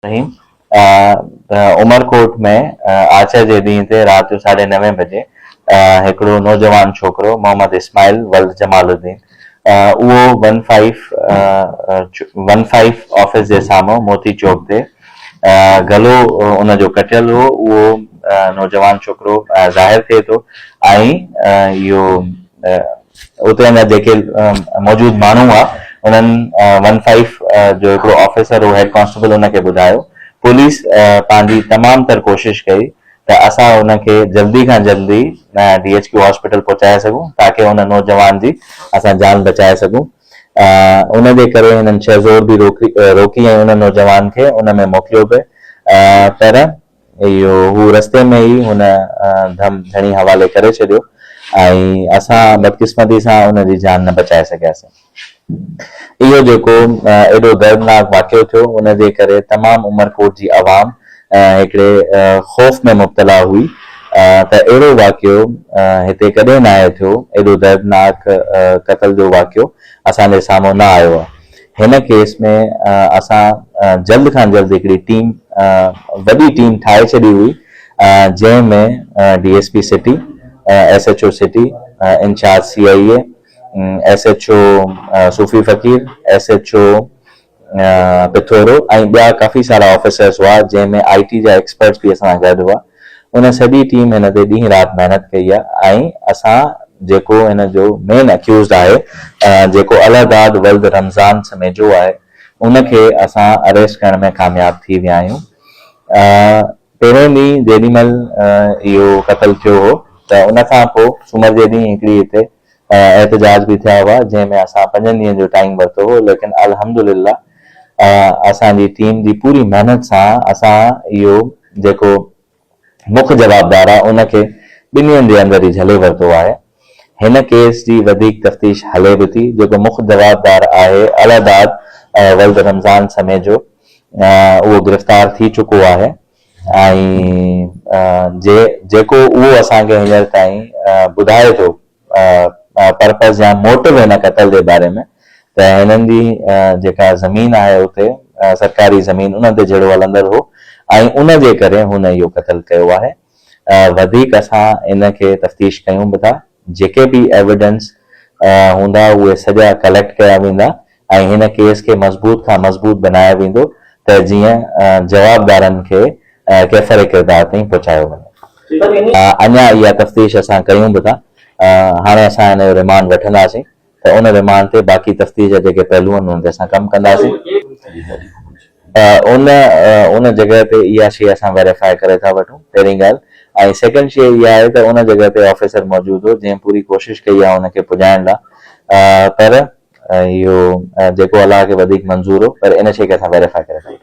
رحيم عمرڪوٽ ۾ آچر جي ڏينهن تي رات جو ساڍي نوين بجي هڪڙو نوجوان ڇوڪرو محمد اسماعيل ولد جمال الدين اهو one five one five office جي سامهون موتي چوڪ تي گلو ان جو ڪٽيل هو اهو نوجوان ڇوڪرو ظاهر ٿئي ٿو ۽ اهو اتي اڃا جيڪي موجود ماڻهو هئا انهن ون فائيو جو هڪڙو آفيسر هو هيڊ ڪانسٽيبل ان کي ٻڌايو. پوليس پنهنجي تمام تر ڪوشش ڪئي ته اسان ان کي جلدي کان جلدي ڊي ايڇ ڪيو هاسپيٽل پهچائي سگهون تاڪه ان نوجوان جي اسان جان بچائي سگهون. ان جي ڪري هنن شهزور به روڪي ۽ ان نوجوان کي ان ۾ موڪليو به پر اهو هو رستي ۾ ئي هن ڌم ڌڻي حوالي ڪري ڇڏيو ۽ اسان بدقسمتي سان ان جي جان نه بچائي سگهياسين. اهو جيڪو ايڏو دردناڪ واقعو ٿيو ان جي ڪري تمام عمرڪوٽ جي عوام هڪڙي خوف ۾ مبتلا هئي ته اهڙو واقعو هتي ڪڏهن ناهي ٿيو، ايڏو دردناڪ قتل جو واقعو اسان جي سامهون نه آيو آهي. هن ڪيس ۾ اسان جلد کان جلد هڪڙي ٽيم وڏي ٽيم ٺاهي ڇڏي هئي جنهن ۾ D S P city, S H O city, incharge C I A, S H O Sufi Faqir, S H O Pithoro ۽ ٻيا ڪافي سارا آفيسرس هئا جنهن ۾ آئي ٽي جا ايڪسپرٽس به اسان سان گڏ هئا. ان سڄي ٽيم هن تي ڏينهن رات محنت ڪئي آهي ۽ اسان جيڪو هن جو مين اڪيوزڊ آهي جيڪو الهداد ولد رمضان سميجو آهي ان کي اسان اريسٽ ڪرڻ ۾ ڪامياب ٿي ويا آهيون. پهرين ڏينهن جيڏي مهل اهو قتل ٿيو هو ته ان کان پوء سومر جي ڏينهن هڪڙي هتي احتجاج به ٿيا هئا جنهن ۾ اسان پنجن ڏينهن جو ٽائيم ورتو هو ليڪن الحمدلله اسان جي ٽيم جي پوري محنت سان اسان اهو جيڪو مک جوابدار آهي ان کي ٻن ڏينهن جي اندر ئي جهلي ورتو آهي هن ڪيس جي وڌيڪ تفتيش هلي به ٿي جيڪو مک جوابدار آهي الهداد ولد رمضان سميجو اهو گرفتار ٿي چڪو آهي ۽ جي جيڪو اهو اسان کي هينئر تائين ٻڌائي ٿو پرپز يا موٽو هن قتل جي باري ۾ ته هنن جي جيڪا زمين آهي اتي سرڪاري زمين ان تي جهيڙو هلندڙ هو ۽ ان جي ڪري هن اهو قتل ڪيو آهي وڌيڪ اسان ان کي تفتيش ڪيون به ٿا جيڪي به ايويڊنس هوندا اهي سڄا ڪليڪٽ ڪيا ويندا ۽ هن ڪيس کي مضبوط کان مضبوط بنايو ويندو ته جيئن جوابدارن کي ڪيفر ڪردار تائين پهچايو وڃي. اڃا اها تفتيش اسان ڪيون به ٿا، هاڻي اسان هن جو ريمانڊ وٺنداسين ته ان ريمانڊ تي باقي تفتيش جا جيڪي پهلو آهن انهن تي اسان ڪم ڪنداسين. ان ان جڳهه تي اها شيء اسان ويريفائي ڪري ٿا وٺون پهرين ڳالهه ۽ سيڪنڊ شيء اها آهي ته ان جڳهه تي آفيسر موجود هو جنهن پوري ڪوشش ڪئي آهي ان کي پڄائڻ لاء پر اهو جيڪو الله کي وڌيڪ منظور هو پر ان شيء کي اسان ويريفائي ڪري ٿا وٺون.